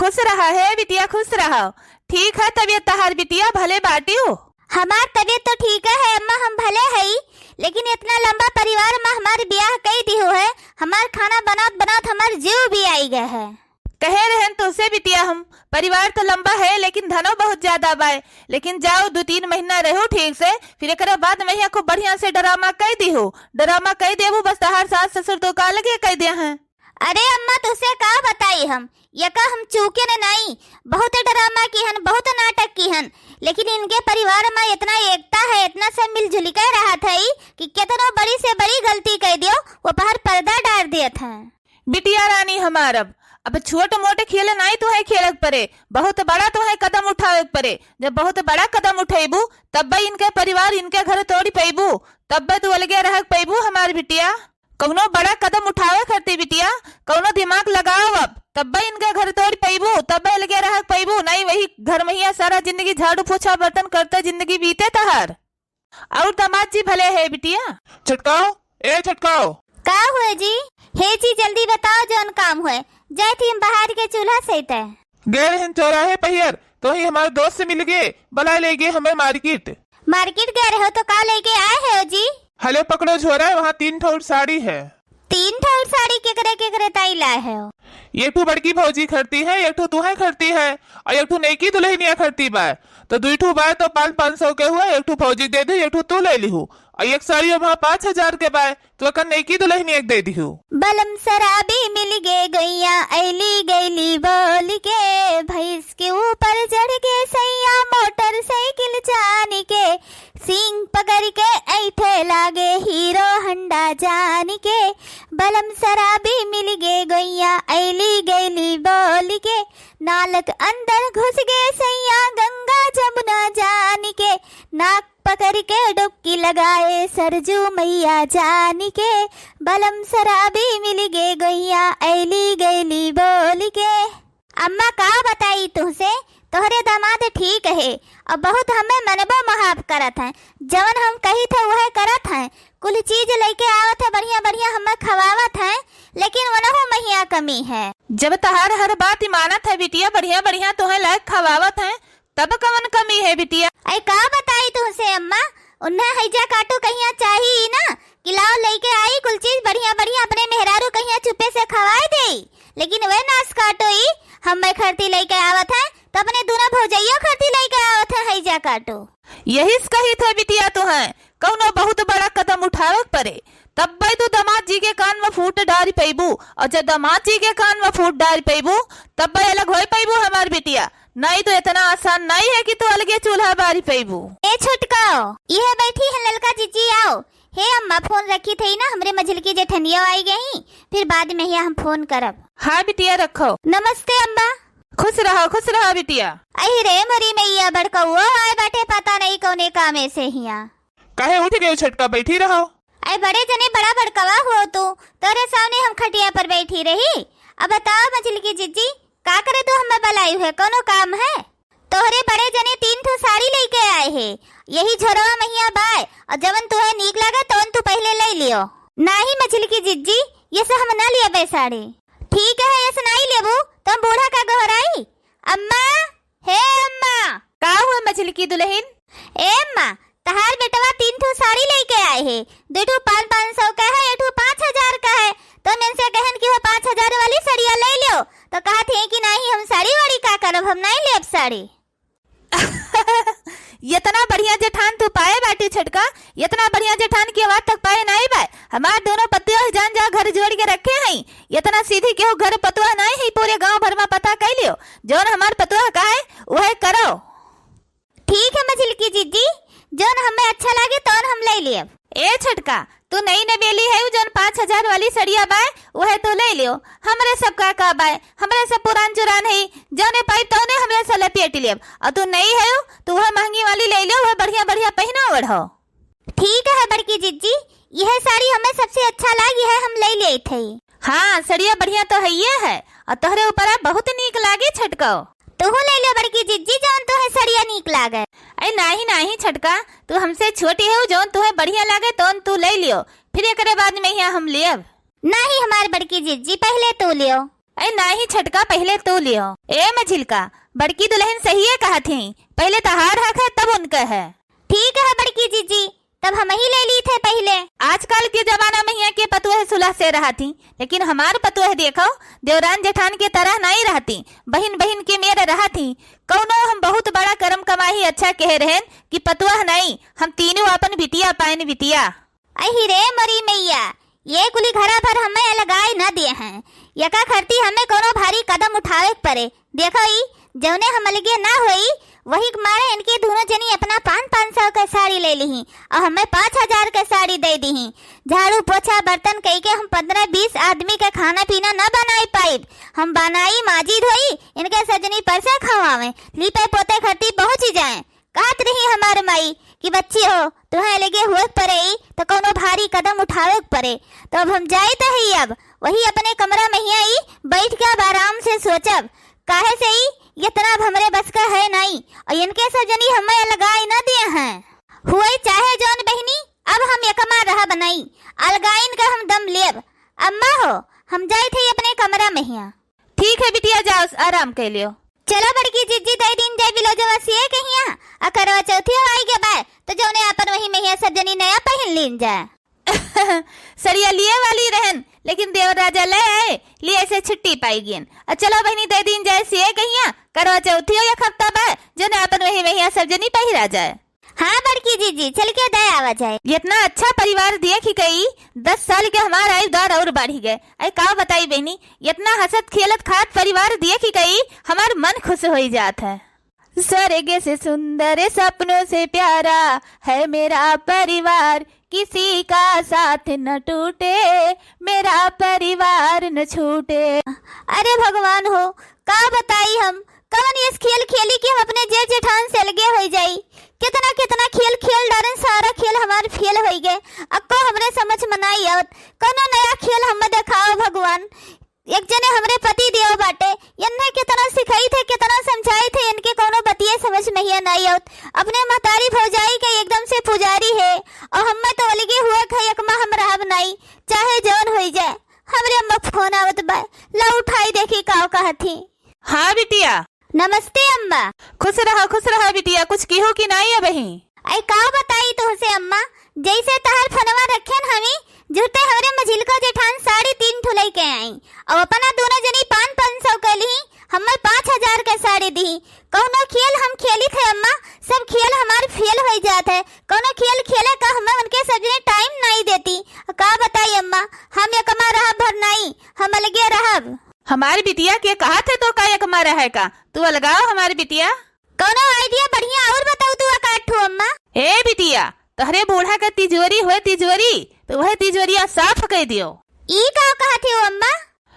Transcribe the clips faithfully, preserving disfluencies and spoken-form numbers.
खुश रहा हे बिटिया, खुश रहा। ठीक है तबियत तहार बिटिया, भले बाटियो? हमार तबियत तो ठीक है अम्मा, हम भले हई, लेकिन इतना लंबा परिवार मा हमार बियाह कई दिहो है, हमार खाना बनात बनात हमार जीव भी आई गए है। कहे रहन तोसे बिटिया हम, परिवार तो लंबा है लेकिन धनो बहुत ज्यादा बाय, लेकिन जाओ दो तीन महीना रहो ठीक से, फिर एकरे बाद में यहाँ खूब बढ़िया से ड्रामा कई दिहो। ड्रामा कई देबू बस तहार सास ससुर तो का लगे कई दे हैं। अरे अम्मा, तुसे का बताई हम, यका हम चूके न नाई, बहुत ड्रामा की हन, बहुत नाटक की हन, लेकिन इनके परिवार मा इतना एकता है, इतना सब मिलजुल के रहत है कि केतनो बड़ी से बड़ी गलती कह दियो, वो बाहर पर्दा डार देत हैं। बिटिया रानी हमार, अब, अब छोट मोट खेल नाई तुहे खेलक परे, बहुत बड़ा तुहे कदम उठावे परे। जब बहुत बड़ा कदम उठेबू, तब्बे इनके परिवार, इनके घर तोड़ी पैबू, तब्बे तू अलगे रहक पैबू हमार बिटिया। कौनो बड़ा कदम उठावे खरती बिटिया, कौनो दिमाग लगाओ अब, तब्बे इनके घर तोड़ी पैबू, तब्बे अलगे रहक पैबू, नाई वही घर महिया सारा जिंदगी झाड़ू पोछा बर्तन करते जिंदगी बीते तहार। और दामाद जी भले है बिटिया? छटकाओ, ए छटकाओ। का हुए जी? हे जी, जल्दी बताओ जौन काम हुए, जाए थी हम बाहर के चूल्हा सहित। गए रहन चौराहे पहियर, तो ही हमारे दोस्त से मिल गए, बला ले गए हमें मार्केट। मार्केट गए रहो तो का लेके आए हो जी? हले पकड़ो झोरा, वहाँ तीन ठो साड़ी है। तीन ठो साड़ी केकरे केकरे ताई लाए हो? एक ठो बड़की भौजी खरती है, एक ठो तुहे खरती है, और एक ठो नईकी दुल्हनिया खरती बा। तो दुई ठो बा तो पाँच, पाँच सौ के हुआ, एक ठो भौजी दे दे, एक ठो तू ले लिहू। और एक साड़ी वहाँ पाँच हजार के बा, तो अकन नईकी दुल्हनिया के दे दिहू। बलम शराबी मिल गे गैया, ऐली गैली बोल के, भैंस के ऊपर चढ़ के सैया, मोटरसाइकिल जान के, सींग पकड़ के ऐठे लागे हीरो हंडा जान के। बलम शराबी मिल गे गैया, ऐली गैली बोल के, नालक अंदर घुस गे सैया, गंगा जमुना जान के, नाक पकड़ के डुबकी लगाए सरजू मैया जान के। बलम शराबी मिल गे गैया, ऐली गैली बोल के। अम्मा का बताई तुहसे, तोहरे दामाद ठीक है, और बहुत हमें मनबो महाब करत हैं, जवन हम कही थे वह करत हैं, कुल चीज लेके आवत है बढ़िया बढ़िया हमें खवावत हैं, लेकिन वनहु महिया कमी है। जब तहार हर बात ही मानत है बिटिया, बढ़िया बढ़िया तोहे लायक खवावत हैं, तब कवन कमी है बिटिया? ऐ का बताई तुहसे अम्मा, उन्हें हैजा काटो कहिया चाही ना कि लाओ लेके आई कुल चीज बढ़िया बढ़िया अपने मेहरारू कहिया चुपे से खवाए दे, लेकिन वे नास काटो ई हमें खरती लेके आवत है तो अपने दूना भौजैयो खरती लेके आवत है हैजा काटो। यही से कही थे बिटिया तुहे कौनो बहुत बड़ा कदम उठावे के परे, तब्बे तू दामाद जी के कान में फूट डारी पैबू, और जब दामाद जी के कान में फूट डारी पैबू, तब्बे अलग होई पैबू हमार बिटिया। नाई तो इतना आसान नाई है कि तू अलगे चूल्हा बारी पैबू। ए छोटकाओ, इहे बैठी है ललका जिज्जी, आओ। हे अम्मा, फोन रखी थी ना, हमरे मझिलकी जेठनियो आई गई, फिर बाद में ही हम फोन करब। हाँ बिटिया, रखो। नमस्ते अम्मा। खुश रहो, खुश रहो बिटिया। अहि रे मोरी मैया, बड़कउओ आए बाटे, पता नहीं कौने कामे से हिया। काहे उठ गए छोटका, बैठी रहो। अरे बड़े जने, बड़ा बड़कवा हुओ तू, तोरे सामने हम खटिया पर बैठी रही। अब बताओ मझिलकी जिज्जी, का करे तू हमें बलाई है, कौनो काम है? तोहरे बड़े जने तीन ठो साड़ी लेके आए है, यही झोरवा महिया बाय, और जवन तुहे नीक लागे तवन तू पहले ले लियो। नाही मझिलकी जिज्जी, ये से हम ना लियबे साड़ी। ठीक है, ये से नाई लेबू तो हम बूढ़ा का गोहराई। अम्मा, हे अम्मा। का हुआ मझिलकी दुल्हन? ए अम्मा, तहार बेटवा तीन ठो साड़ी लेके आए है, दो ठो पाँच, पाँच सौ का है, एक ठो पाँच हजार का है। तो हम इनसे कहन कि वो पाँच हजार वाली सड़िया ले लो, तो कहत है कि नहीं, हम साड़ी वाड़ी का करब, हम नहीं लेब साड़ी। इतना बढ़िया जेठान तू पाए बाटी छोटका, इतना बढ़िया जेठान की आवाज तक पाए नहीं बाय। हमार दोनों पतिया जान जा घर जोड़ के रखे हैं, इतना सीधी केहू घर पतुआ नहीं है, पूरे गांव भर में पता कर लियो। जौन हमार पतुआ कहे, वह करो। ठीक है मझिलकी जिज्जी, जौन हमें अच्छा लागे तौन हम ले लेब। ए छोटका, तू नई नवेली है, जौन पाँच हजार वाली सड़िया बाय, वह तू ले लियो। हमरे सब का का बाय, हमरे सब पुरान चुरान है, जौने पाई तौने हमरे से लपेट लेब। और तू नई है, तू वह महंगी वाली ले लियो, वह बढ़िया बढ़िया पहना ओढ़ो। ठीक है बड़की जिज्जी, यह साड़ी हमें सबसे अच्छा लागी है, हम ले लेत हई। हाँ, सड़िया बढ़िया तो हइये है, और तोहरे ऊपर बहुत नीक लागे छोटको। तोहू ले ले बड़की जिज्जी, जौन तोहे सड़िया नीक लागे। अरे नाही, नाही छोटका, तू हमसे छोटी है, जौन तोहे बढ़िया लागे, तौन तू ले लियो, फिर एकरे बाद में यहाँ हम लेब। नाही हमार बड़की जिज्जी, पहले तू लियो। ए नाही छोटका, पहिले तू लियो। ए मझिलका, बड़की दुलहिन सहिए कहत ही, पहिले तहार हक है तब उनके है। ठीक है बड़की जीजी, तब हमही ले लीथे पहिले। आजकल के जमाना महिया के पतोह सुलह से रहत ही, लेकिन हमार पतोह देखो, देवरान जेठान के तरह नाई रहती, बहिन बहिन के मेर रहत ही। कौनो हम बहुत बड़ा करम कमाही अच्छा कहे रहेन कि पतोह नाई, हम तीनों अपन बिटिया पाएन बिटिया। अहि रे मोरी मैया, ये कुली घरा भर हमें अलगाए न दिए हैं। यका खरती हमें कोनो भारी कदम उठावे के परे। देखो ई, जौने हम अलगे ना होई, वही के मारे इनके दोनों जनी अपना पाँच पाँच सौ के साड़ी ले लिही और हमें पाँच हजार के साड़ी दे दिही। झाड़ू पोछा बर्तन कई के हम पन्द्रह बीस आदमी के खाना पीना न बनाई पाइब। हम बनाई माजी धोई, इनके सजनी पर से खवावे, लीपे पोते खरती पहुँच जाए। कहत रही हमार माई कि बच्ची हो, तुहें अलगे हुए के परे ई, तो कौनो भारी कदम उठावे के परे। तो अब हम जाइत हई, अब वही अपने कमरा में ही आई, बैठ के अब आराम से सोचब। काहे से ई इतना अब हमरे बस का है नाई, और इनके सब जनी हमें अलगाई न दिए हैं। हुए चाहे जौन बहिनी, अब हम एकमा रहब नाई, अलगाइन का हम दम लेब। अम्मा हो, हम जाइत हई अपने कमरा में हिया। ठीक है बिटिया, जाओ आराम कर लियो। चलो बड़की जिज्जी, दे दीन जाए ब्लाउजवा सिए कहिया, आ करवा चौथियो आई के बाय, तो जौने आपन वही महिया सब जनी नया पहिन लीन जाए। सड़िया लिए वाली रहन, लेकिन देवर राजा ले आए, लिए से छुट्टी पाई गेन। आ चलो बहिनी, दे दीन जाए सिए कहिया, करवा चौथियो एक हफ्ता बाय, जौने आपन वही महिया सब जनी पहिरा जाए। हाँ बड़की जिज्जी, चल के दे आवा जाए। इतना अच्छा परिवार देखि कई, दस साल के हमार आयु दौर और बढ़ि गए। अरे का बताई बहिनी, इतना हंसत खेलत खात परिवार देखि कई, हमार मन खुश होई जात है। स्वर्ग से सुंदर सपनों से प्यारा है मेरा परिवार, किसी का साथ न टूटे, मेरा परिवार न छूटे। अरे भगवान हो, का बताई हम, कवन यस खेल खेली कि हम अपने जेठ जेठान से अलगे होई जाई। कितना कितना खेल खेल डारन, सारा खेल हमार फेल होई गए। अक्को हमरे समझ में नाई आवत, कौनो नया खेल हमें देखाओ भगवान। एक जने हमरे पति देव बाटे, इन्हें कितना सिखाई थे, कितना समझाई थे, इनके कौनो बतिये समझ में ही नाई आवत। अपने महतारी भौजाई के एकदम से पुजारी है, और हमें तो अलगे हुए खे एकमा हम रहब नाई, चाहे जौन होई जाए। हमरे अम्मा फोन आवत बा, ला उठाई देखी का कहत ही। हाँ बिटिया। नमस्ते अम्मा। खुश रहा, खुश रहा बिटिया, कुछ किहो कि नाई अबही? आई का बताई तुहसे अम्मा, जैसे तहर फोनवा रखेन हमी, जुरते हमरे मझिलका जेठान साड़ी तीन ठो लइके आई, और अपना दोनों जनी पाँच पाँच सौ के ली, हमें पाँच हजार के साड़ी दी। कौनो खेल हम खेली थे अम्मा, सब खेल हमार फेल होई जात है। कौनो खेल खेले का हमें उनके सब जने टाइम नाई देती। का बताई अम्मा, हम एकमा रहब भर नाई, हम अलगे रहब। हमार बिटिया के कहा थे तो का एकमा रहे का? तू अलगाओ हमार बिटिया। कौनो आइडिया बढ़िया और बताऊ तू अकाठू अम्मा। ए बिटिया, तोहरे बूढ़ा के तिजोरी हुए तिजोरी, तो वह तिजोरिया साफ कर दियो। ई का कहत हो अम्मा?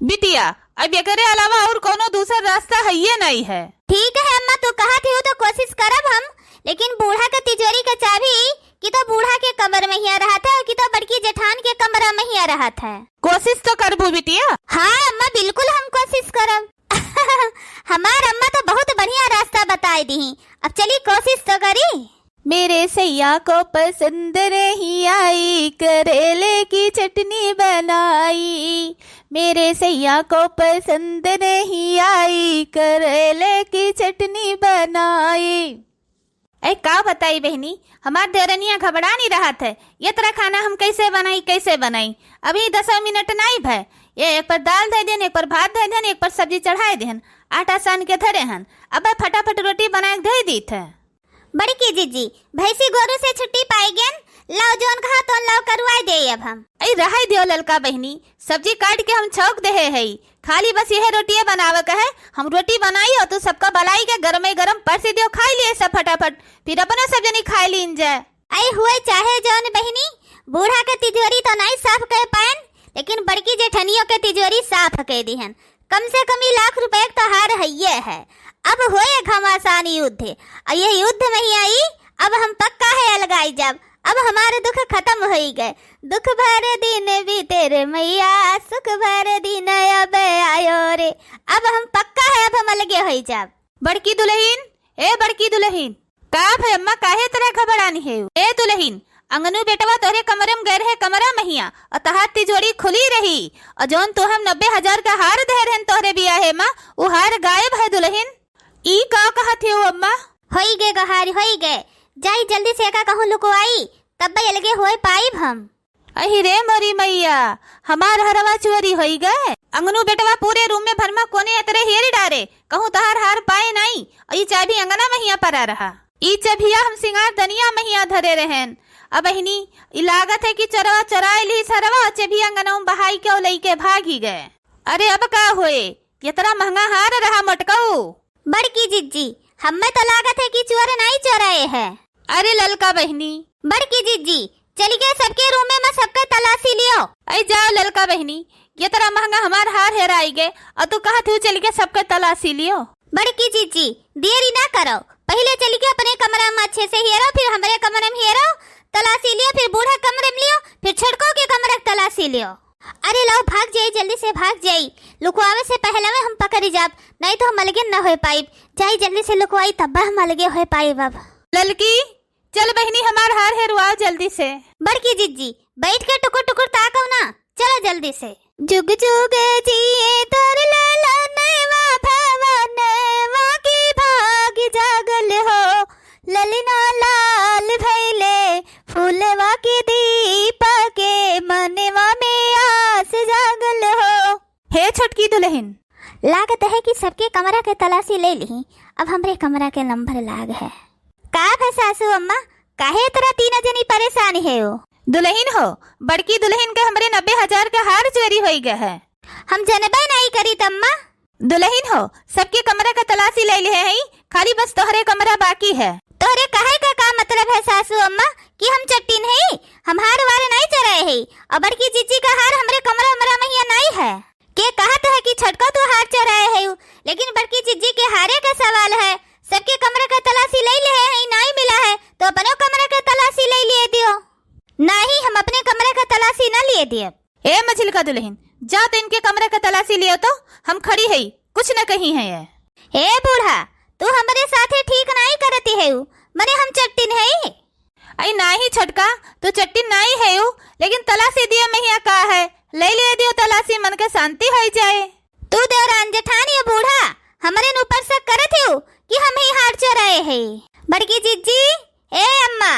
बिटिया, अब एकरे अलावा और कौनो दूसर रास्ता हइये नहीं है। ठीक है अम्मा, तू कहत हो तो कोशिश करब हम, लेकिन बूढ़ा के तिजोरी के चाबी कि तो बूढ़ा के कमर में हिया रहत है और कि तो बड़की जेठान के कमरा में हिया रहत है। कोशिश तो करबू बिटिया। हाँ अम्मा, बिल्कुल हम कोशिश करब। हमार अम्मा तो बहुत बढ़िया रास्ता बताई दी, अब चली कोशिश तो करी। मेरे सैया को पसंद नहीं आई करेले की चटनी बनाई, मेरे सैया को पसंद नहीं आई करेले की चटनी बनाई। ऐ का बताई बहिनी, हमार देवरनिया घबड़ा नहीं रहत है, ये तरह खाना हम कैसे बनाई, कैसे बनाई? अभी दसों मिनट नहीं भय, ये एक पर दाल धै देन, एक पर भात धै देन, एक पर सब्जी चढ़ाए देन, आटा सान के धरे हन, अब फटाफट रोटी बनाए के धै दीत है। बड़की जीजी, भैंसी गोरू से छुट्टी पाई गेन, लाओ जौन कहा तौन लाओ करवाए दे अब हम। ऐ रहाई दियो ललका बहिनी, सब्जी काट के हम छौंक देहे हई, खाली बस यह रोटिए बनावे के है। हम रोटी बनाई और तू सबका बलाई के गरमे गरम परसी दियो, खाई लिए सब फटाफट, फिर अपना सब जनी खाई लीन जाए। ऐ हुए चाहे जौन बहिनी, बूढ़ा के तिजोरी तो नहीं साफ कर पाएन, लेकिन बड़की जेठनियों के तिजोरी साफ कर दिहन। कम से कम ई लाख रुपए के तो हार हइये है। अब होए घमासान युद्ध, और ये युद्ध में ही आई, अब हम पक्का है अलगाई जाब। अब हमारे दुख खत्म होई गए, दुख भर दिन बीते रे मैया, सुख भर दिन अब आयो रे। अब हम पक्का है, अब हम अलगे होई जाब। बड़की दुलहिन, ए बड़की दुलहिन, का भय अम्मा, काहे तरह घबरानी है? ए दुलहिन, अंगनू बेटवा तोहरे कमरे में गए रहे कमरा महिया, और तहार तिजोरी खुली रही, और जौन तोहे हम नब्बे हजार का हार दे रहन तोहरे बियाहे मा, उ हार गायब है दुलहिन। ई का कहत हो अम्मा? होई गे गहार, होई गे। जाई जल्दी से एका कहूँ लुकवाई, तब्बे अलगे होए पाइब हम। अहि रे मोरी मैया, हमार हरवा चोरी होई गए। अंगनू बेटवा पूरे रूम में भरमा कोने अतरे हेर डारे, कहूँ तहार हार पाए नाई, और ई चाबी अंगना महिया परा रहा। ई चबिया हम सिंगार दनिया महिया धरे रहन। अब बहिनी, ई लागत है कि चोरवा चोराए ली सरवा, चबिया अंगना में बहाई के लइके भागी गए। अरे अब का होए, यतरा महंगा हार रहा मोटकऊ। बड़की जिज्जी, हम्मे तो लागत है कि चोर नाई चोराए है। अरे ललका बहिनी। बड़की जिज्जी, चली गए सबके रूमे मा सबके तलाशी लियो। अई जाओ ललका बहिनी, यतरा महंगा हमार हार हेराई गए, और तू कहत हूँ चली गए सबके तलाशी लियो। बड़की जिज्जी, देरी ना करो, पहिले चली गए अपने कमरा मा अच्छे से हेरो, फिर हमरे कमरा मा हेरो, तलाशी लियो, फिर बूढ़ा कमरे मा लियो, फिर छोटको के कमरा के तलाशी लियो। अरे लाओ, भाग जाई, जल्दी से भाग जाई, लुकवावे से पहले में हम पकड़ी जाब, नाई तो हम अलगे न होए पाइब। जाई जल्दी से लुकवाई, तब हम अलगे होए पाइब अब। ललकी, चल बहिनी, हमार हार हेरुआओ जल्दी से। बड़की जिज्जी, बैठ के टुकुर टुकुर ताकव ना, चलो जल्दी से। जुग जुग जिए तोर लाला नैवा भवनवा की भाग जागल हो, ललना लाल भैले फूलवा के दीपा के मनवा में आस जागल हो। हे छोटकी दुलहिन। लागत है कि सबके कमरा के तलाशी ले लिही, अब हमरे कमरा के नंबर लाग है। का भा सासू अम्मा, काहे इतना तीनों जनी परेशान है हो? दुलहिन हो, बड़की दुलहिन के हमरे नब्बे हजार के हार चोरी होई गए है। हम जनबे नहीं करीत अम्मा। दुलहिन हो, सबके कमरा के तलाशी ले लिहे हई, खाली बस तोहरे कमरा बाकी है। तोहरे कहे का का मतलब है सासू अम्मा कि हम चट्टिन हई? हम हार वार नहीं चोराए हई, और बड़की जिज्जी का हार हमरे कमरा उमरा महिया नहीं है। के कहत है कि छोटका तू हार चोराए है, लेकिन बड़की जिज्जी के हारे का सवाल है। सबके कमरा का तलाशी ले लिहे हई, नहीं मिला है, तो अपने कमरा का तलाशी ले लिए दियो। नहीं, हम अपने कमरा का तलाशी ना लिए दिए। ए मझिलका दुलहिन, जा तो इनके कमरे का तलाशी लियो तो, हम खड़ी हई, कुछ न कही है ये। ए बूढ़ा, तू हमरे साथे ठीक नाई करती है, मने हम चट्टिन हई। अई नाही छोटका, तू चट्टिन नाई है, लेकिन तलाशी दिए महिया का है, ले ले दियो तलाशी, मन के शांति होई जाए। तू देवरान जेठानी बूढ़ा, हमरे न ऊपर शक करत हो कि हम ही हार चोराए है। बड़की जिज्जी, ए अम्मा,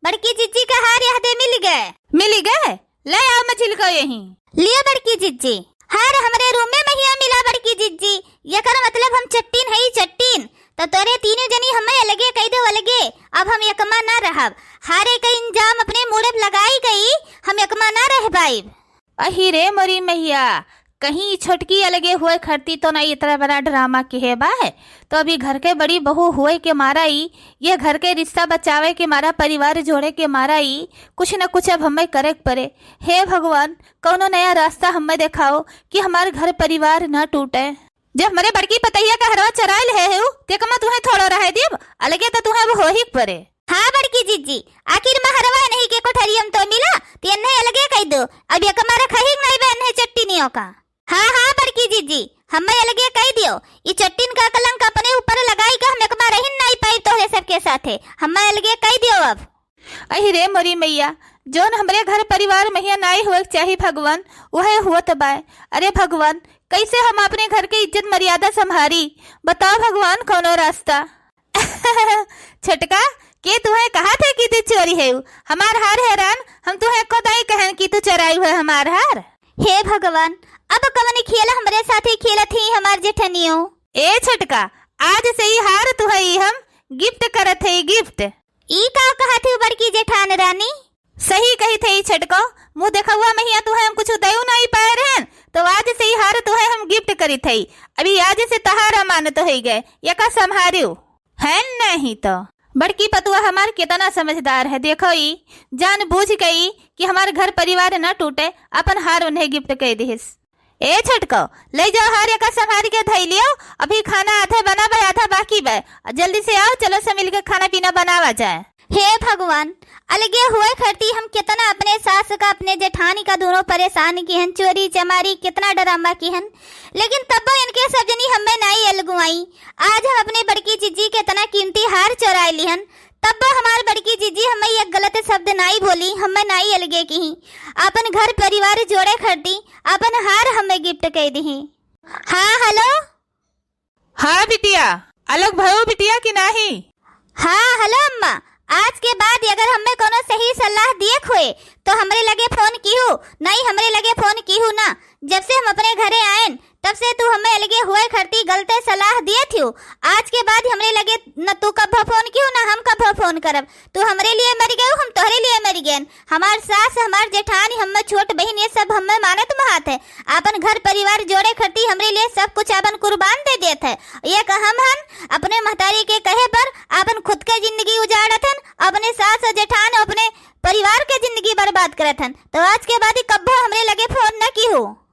बड़की जिज्जी का हार यह दे मिल गए। मिल गए? ले आओ मझिलको यहीं। लियो बड़की जिज्जी, हार हमरे रूमे महिया मिला बड़की जिज्जी। यकर मतलब हम चट्टिन हई चट्टिन। तो तोरे तीनों जनी हमें अलगे कह दो अलगे। अब हम एकमा ना रहब। हारे का इंजाम अपने मूड़े पे लगाई गई, हम एकमा ना रह पाइब। अही रे मोरी मैया, कहीं ई छोटकी अलगे हुए खरती तो ना इतना बड़ा ड्रामा किहे बा है। तो अभी घर के बड़ी बहू हुए के मारा ई, ये घर के रिश्ता बचावे के मारा, परिवार जोड़े के मारा ई, कुछ न कुछ अब हमें करे के पड़े। हे भगवान, कौनो नया रास्ता हमें देखाओ कि हमार घर परिवार न टूटे। जब हमरे बड़की पतैया का हरवा चराए ले है, ते कमा तुहें थोड़ो रहे देब, अलगे तो तुहें अब हो ही पड़े। हाँ बड़की जिज्जी, आखिर में हरवा नहीं के कोठरियम तो मिला, ते एन्हे अलगे कह दो। अब ये कमा रखा ही नहीं बे एन्हे चट्टिनियों का। हाँ, हाँ, बड़की जिज्जी, हमें अलगे कह दियो। ई चट्टिन का कलंक अपने ऊपर लगाई का हम एकमा रहिन नहीं पाई तोहरे सबके साथे। हमें अलगे कह दियो अब। अहि रे मोरी मैया, जौन हमरे घर परिवार महिया नाई होए के चाही भगवान, वह हुअत बाय। अरे भगवान, कैसे हम अपने घर के इज्जत मर्यादा संभारी? बताओ भगवान, कौनो रास्ता? छोटका, के तुहे कहा थे कि तू चोरी है? हमार हार हैरान, हम तुहे को दाई कहन कि तू चोराई हुए हमार हार। हे भगवान, अब कवन खेल हमरे साथे खेलत ही हमार जेठनियो? ए छोटका, आज से ई हार तुहे हम gift करत है, gift। ई का कहत हू बड़की जेठान रानी? सही कही थे ई छोटको, मुँह देखउआ महिया तुहे हम कुछ दयू नहीं पाए रहन, तो आज से ई हार तुहे हम gift करी थे। अभी आज से तहार अमानत होई गए, यका संभारियो। है नहीं तो। बड़की पतुआ हमार कितना समझदार है, देखो ई जान बूझ गई कि हमार घर परिवार न टूटे, अपन हार उन्हें gift कर दिहिस। ए छोटको, ले जाओ हार एका संभाल के धई लियो। अभी खाना आधे बना बे, आधा बाकी बे। आ जल्दी से आओ, चलो से मिलके खाना पीना बनावा जाए। हे भगवान, अलगे हुए खरती हम कितना अपने सास का, अपने जेठानी का दोनों परेशान किहन, चोरी चमारी कितना ड्रामा किहन, लेकिन तब्बो इनके सब जनी हमें नाई अलगुआई। आज हम अपने बड़की जिज्जी के इतना कीमती हार चोराए लिहन, तब्बो हमार बड़की जीजी हमें एक गलत शब्द नाई बोली, हमें नाई अलगे किहीं। आपन घर परिवार जोड़े खरती आपन हार हमें gift कइ दिहीं। हाँ, hello। हाँ बिटिया, अलग भउ बिटिया कि नाहीं? हाँ, hello अम्मा। आज के बाद अगर हमें कोनो सही सलाह दिए क होए, तो हमरे लगे phone किहू, नाहीं हमरे लगे phone किहू ना। जब से हम अपने घरे आएन, तब से तू हमें अलगे हुए खरती गलते सलाह दिए थिउ। आज के बाद हमरे लगे न तू कब्बो phone किहू, न हम कब्बो phone करब। तू हमरे लिए मरि गयू, हम तोहरे लिए मरि गएन। हमार सास, हमार जेठानी, हम्मे छोट बहिन, ये सब हम्मे मानत महात है। आपन घर परिवार जोड़े खरती हमरे लिए सब कुछ आपन कुर्बान दे देत है। ये कहम हन, अपने महतारी के कहे पर आपन खुद के जिंदगी उजाड़त हन, अपने सास और जेठान, अपने परिवार के जिंदगी बर्बाद करत हन। तो आज के बाद कब्बो हमरे लगे phone न किहू।